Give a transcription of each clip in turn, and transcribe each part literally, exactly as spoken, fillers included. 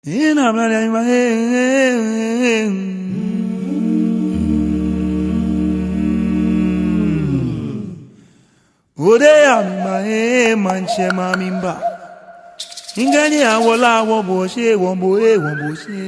Ina mla ya ima, eh, eh, eh. Ode ya mi ma, eh, maŋtsɛ ma mi mba. Ŋkɛɛ ni awo lɛ awo bo shi, wo bo, eh, wo bo shi.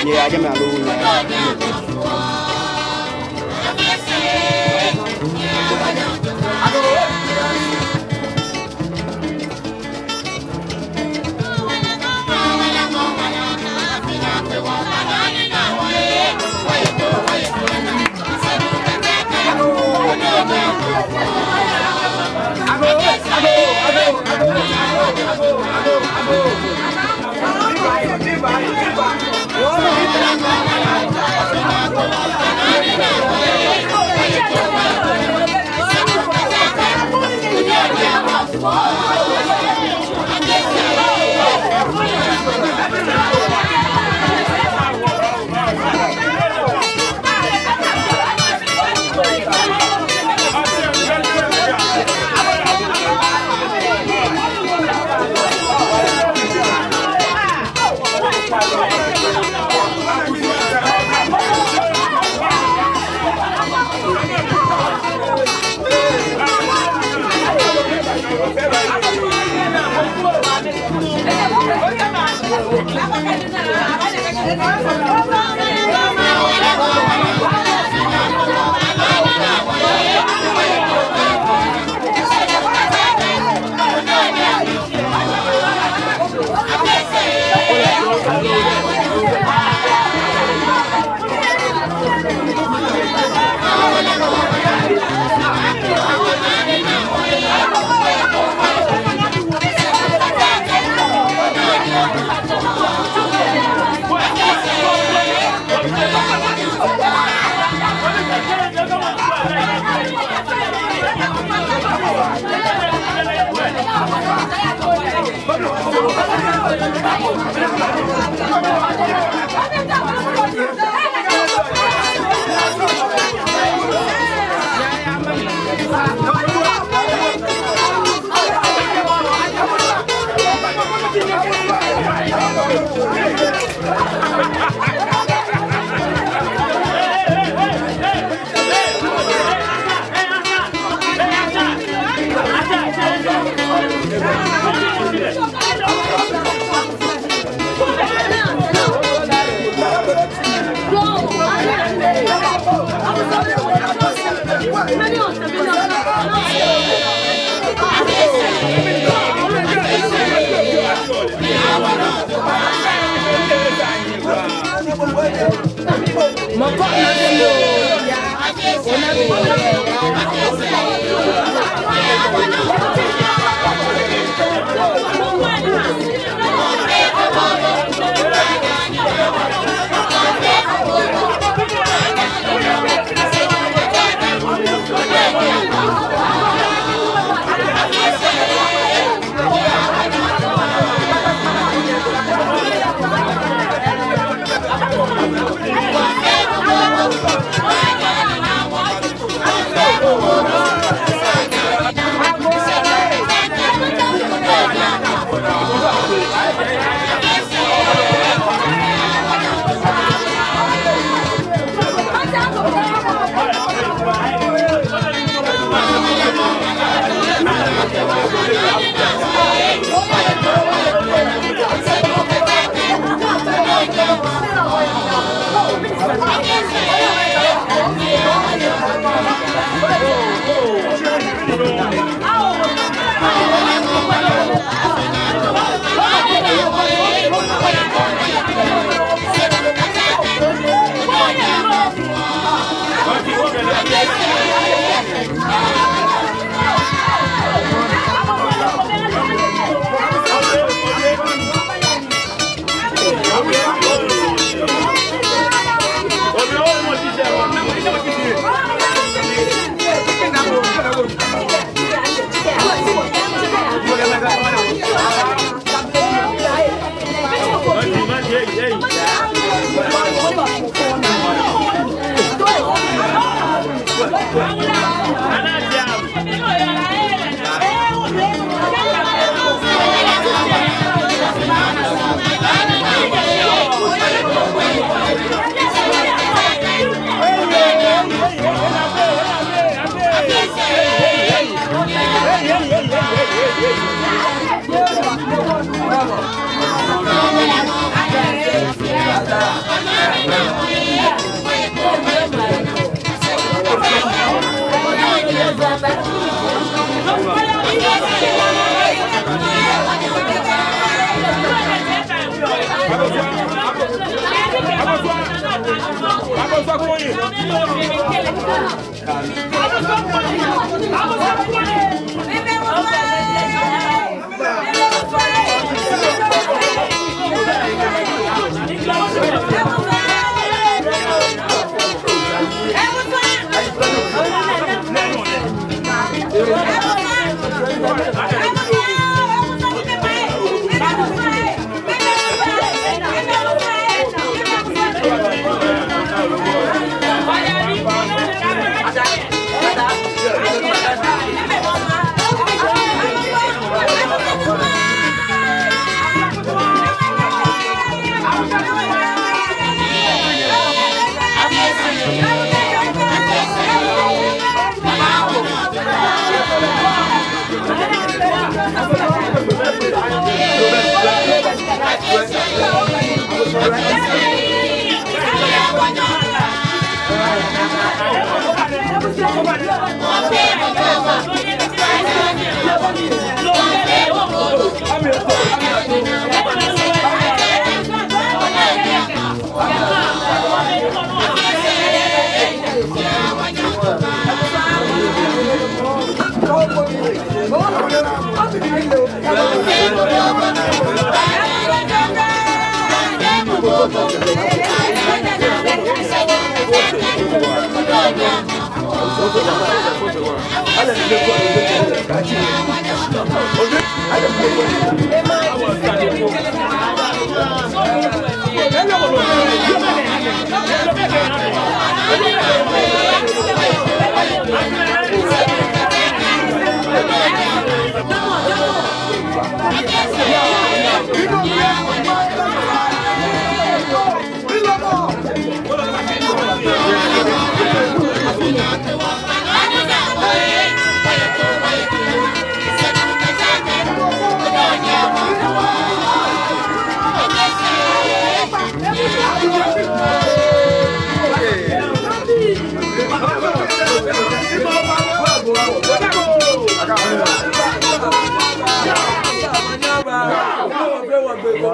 Nyɛyaa jɛmɛ aloo nyɛyaaa?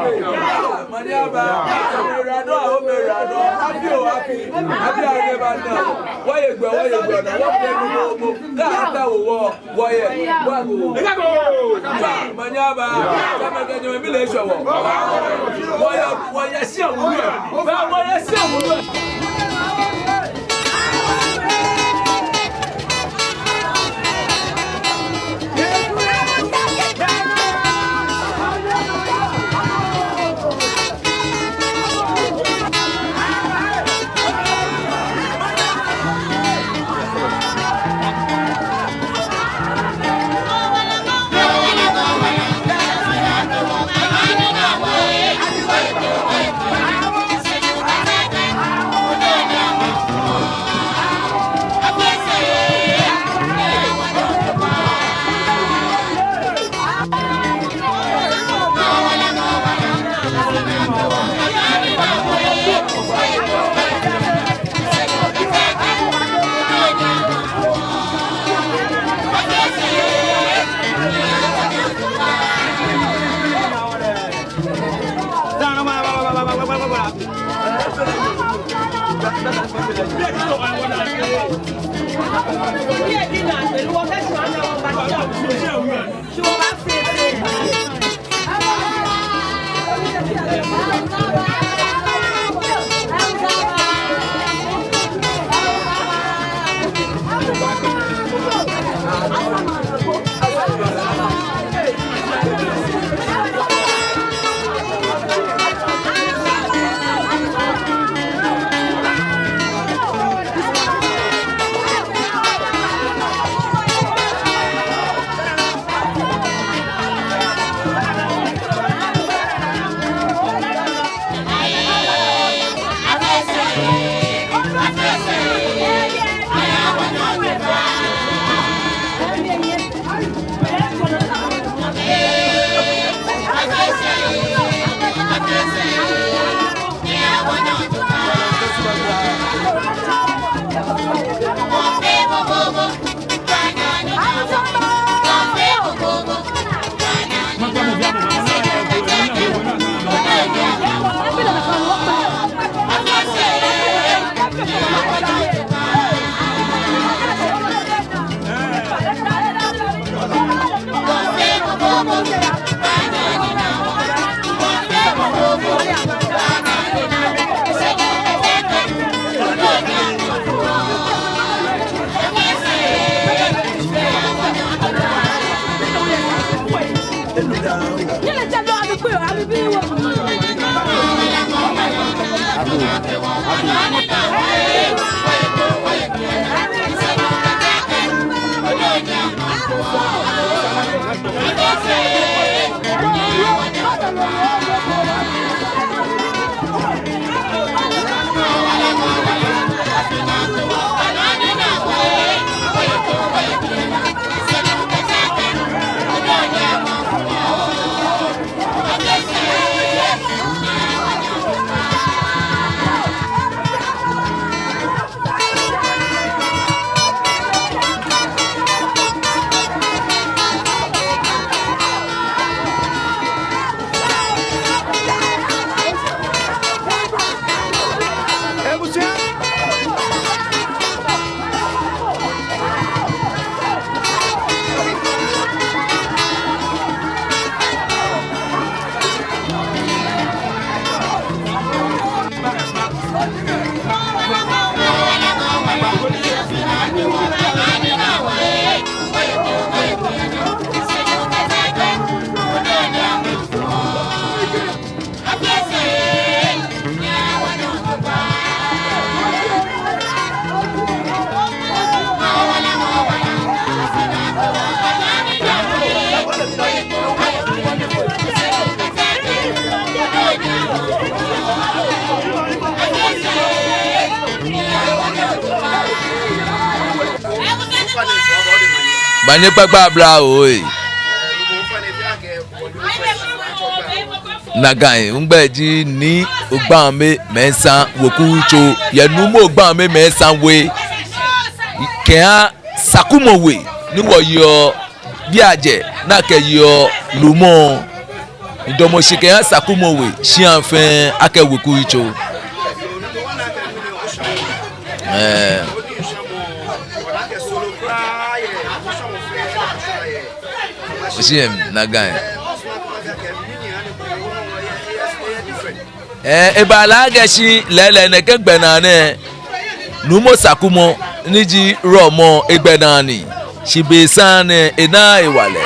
Manyaba, manyaba, omerado, aomerado, happy o happy, happy aneba na. Wɔye gbɛ, wɔye gbɛ na, wɔfee nu momo, kaata wo wɔ, wɔye, wɔgo. Ba, manyaba, kama kanyɛ mi le shɔ wɔ. Wɔye, wɔye shia wulu. Ba, wɔye shia wulu. Manye kpakpa abla oo ee. Nakai, migbɛi ji Nii Ogbaame Mensah weku yitso yɛ Nuumo Ogbaame Mensah We kɛha Sakumɔ We ni wɔyeɔ biɛ jɛ ni akɛyeɔ lumɔ. Midamɔ shi kɛha Sakumɔ We shia fɛɛ akɛ weku yitso. Ɛɛ. Oshi em, nakai. Ɛɛ, eba lɛ akɛ shi lɛɛlɛŋ nɛkɛ gbɛnaa nɛɛ, Nuumo Sakumɔ ni ji Wulɔmɔ egbɛnaa ni. Shi be saŋŋ nɛɛ, enaaa hewalɛ.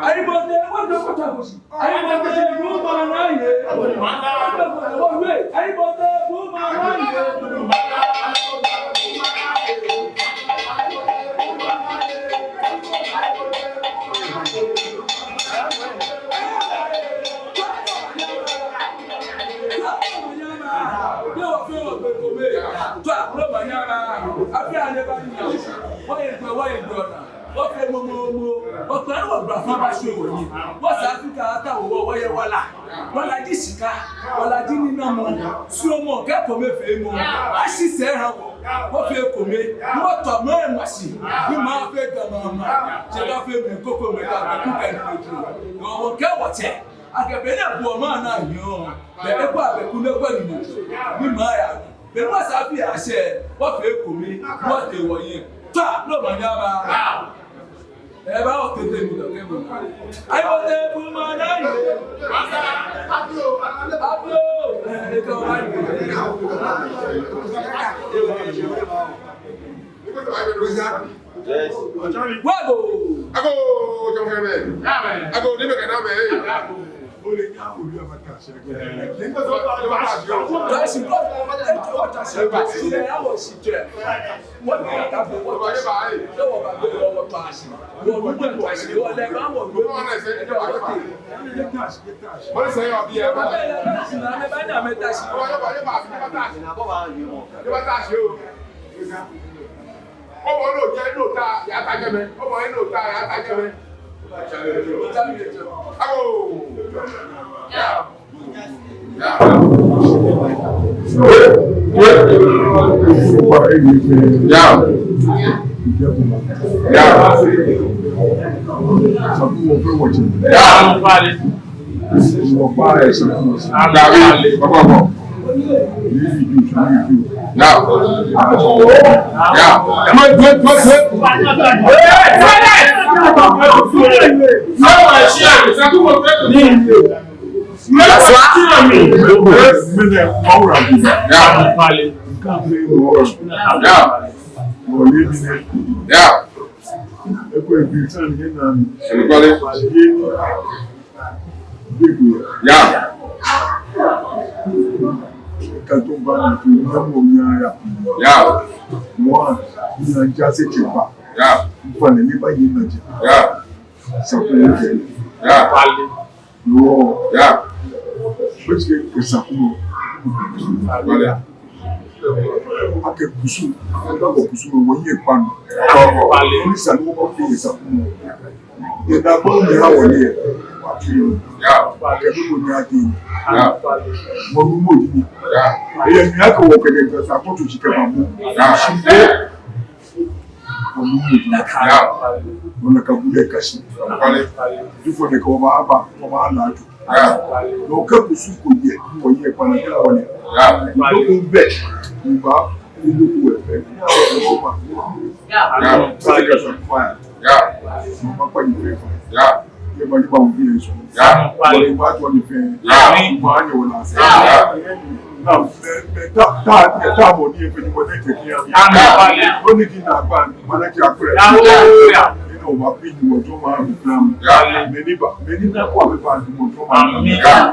Ayibote, wɔjɛ kɔta kosi. Ayibote, buma naa ye. Ayibote, buma naa ye. Tɔ, lɔ manyama. Afi ale ba ni. Wɔye gbɛ, wɔye gbɛ ona. Wɔfee momomo, wɔkpɛ ni wɔgbla fã ba shi wɔyi. Wɔsɛɛ Afrika ata wɔ, wɔye wala. Wala ji shika, wala ji ninamɔ, suɔmɔ kɛ ekomefeemɔ. Ashi sɛɛ aha wɔ, wɔfee ekome, ni wɔtswa maŋ lɛ mli shi, ni maŋ lɛ afee Ga maŋ. Tsɛ Ga fee mɛi krokomɛi kɛ abɛku kɛ ninejurɔ. Wɔ wɔkɛɛ wɔtsɛ, akɛ be ni ebuɔ maŋ lɛ naa hiɔ, be ni ekwɛ abɛku ni ekwɛ ninejurɔ, ni maŋ lɛ aya. Be ni wɔsɛɛ Afrika ashɛ, wɔfee ekome, wɔtee wɔyi. Tɔ, lɔ manyama. Eba o tete mi dɔ kɛ bo. Ayibote, buma naa ye. Ablo. Eba o. Yes. Wago. Ago, jɔn fɛɛ mɛi. Ago, ni mɛi kɛ naa mɛi. Ọmọ inú òjá, inú òta, yàtá jẹmẹ. Ọmọ inú òta, yàtá jẹmẹ. Awo. Ya. Ya. Ya. Ya. Now. Now. Come on, do it, do it, do it. Now. Now. Now. Now. Ya. Ya. Ya. Ya. Ya. Akɛ kusum, akɛ kusum, akɛ kusum, wɔyɛ kpanu. Ni sani wɔfee sakumɔ. Yɛ daa kpanu ni ha wɔle yɛ. Wa kiri. Ya. Kɛ bi ko nya di. Ya. Mɔ nu mɔ di ni. Ya. Eyɛ ni akɛ wɔkɛ ni sa kɔtu tsi kɛ ma mu. Ya. Mɔ nu mɔ di ni. Ya. Mɔ na ka bu lɛ kasi. Ifo ni ka wɔba aba, wɔba ala tu. Ya. Nɔ kɛ kusum ko yɛ, wɔyɛ kpanu ni wɔle. Ya. Nɔ ko bɛ, ni ba, ni ko wɛ bɛ. Ya. Ya. Sɛ ka sa kuma. Ya. Mama kpa ni fɛɛ. Ya. Ye ma ni ba mu bi so. Ya. Ni ba to ni fɛɛ. Ya. Ni ba ni wala sa. Ya. Na, eh, eh, ta, ta, eh, ta mo ni fɛɛ ni mo ne ke ki ya. Amen. Mo ni ki na ba, mo na ki akure. Ya. Ni o ba bi ni mo to ma. Ya. Mɛni ba, mɛni na ko ba ni mo to ma. Amen. Ya.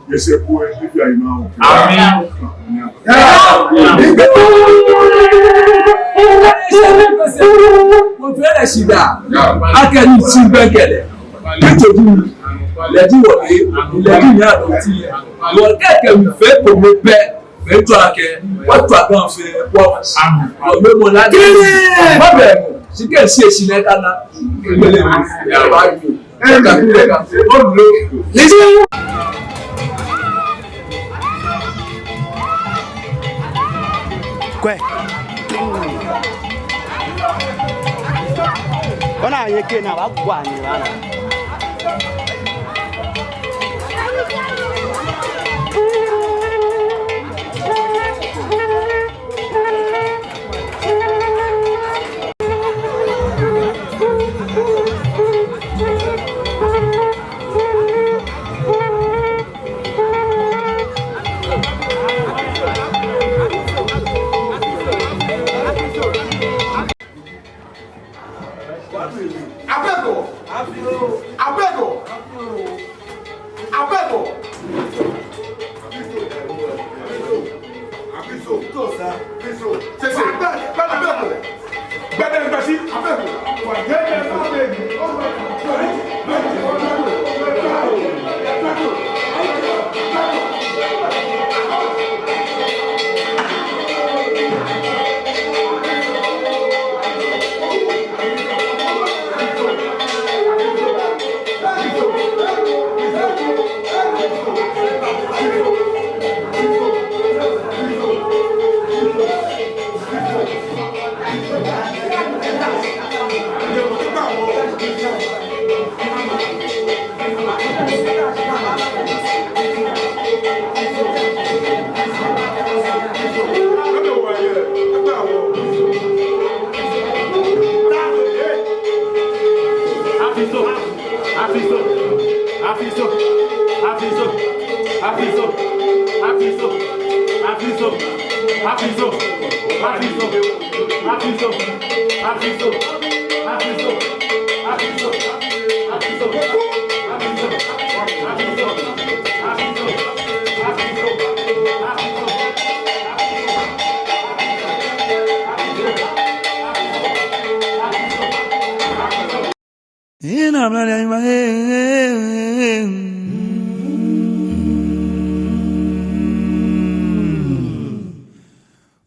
Yɛ sɛɛ ko, eh, bi ayi na o. Amen. Wɔfee lɛ shidaa. Akɛ ni tsi bɛ kɛlɛ. Kɛtɛ du. Lɛ ji wɔle, lɛ ji nya do ti. Wɔkɛ kɛ mifee ko mɔ pɛ. Mitsɔɔ akɛ, wɔtsɔɔ Ga fɛɛ, wɔ. Amen. Wɔmɛ mɔ la. Kɛlɛ. Wɔbɛ mɔ. Shi kɛ shi shi nɛ ka na. Kɛlɛ. Ya ba ju. Ɛ ka ku lɛ ka. Wɔmɛ. Listen. Kwɛ. Kɔna ye ke na ba gwa ni ba na. Abeg o. Abeg o. Abeg o. Sese, abeg o. Gbɛdɛgbɛshi, abeg o.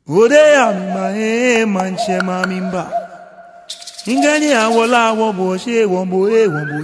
Ode ya mi ma, eh, mantsɛ ma mi mba. Ingani awola wo bo she wo bo, eh, wo bo.